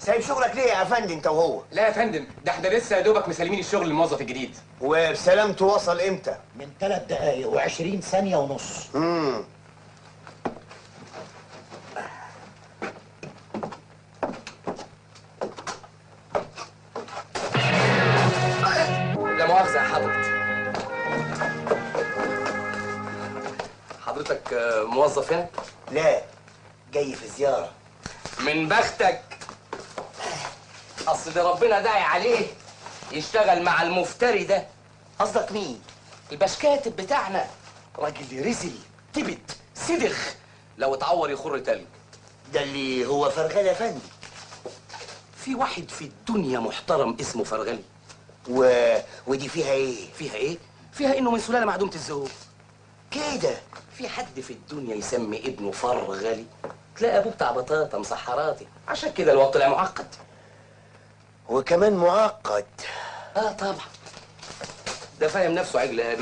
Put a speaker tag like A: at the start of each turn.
A: سايب شغلك ليه يا افندي انت وهو؟
B: لا يا فندم، ده احنا لسه يا دوبك مسلمين الشغل للموظف الجديد.
A: وبسلامته وصل امتى؟
C: من 3 دقايق و20 ثانية ونص.
B: لا مؤاخذة يا حضرتك. حضرتك موظف هنا؟
A: لا، جاي في زيارة.
B: من بختك، اصل ده ربنا داعي عليه يشتغل مع المفتري ده.
A: قصدك مين؟
B: البشكاتب بتاعنا، راجل رزل تبت صدخ، لو اتعور يخر تلج.
A: ده اللي هو فرغلي يا فندم.
B: في واحد في الدنيا محترم اسمه فرغلي.
A: ودي فيها ايه؟
B: فيها ايه؟ فيها انه من سلالة معدومة الذوق.
A: كده
B: في حد في الدنيا يسمي ابنه فرغلي؟ تلاقي ابوه بتاع بطاطا مسحراتي، عشان كده الواد طلع معقد.
A: وكمان معقد.
B: اه طبعا، ده فاهم نفسه عجل ابي.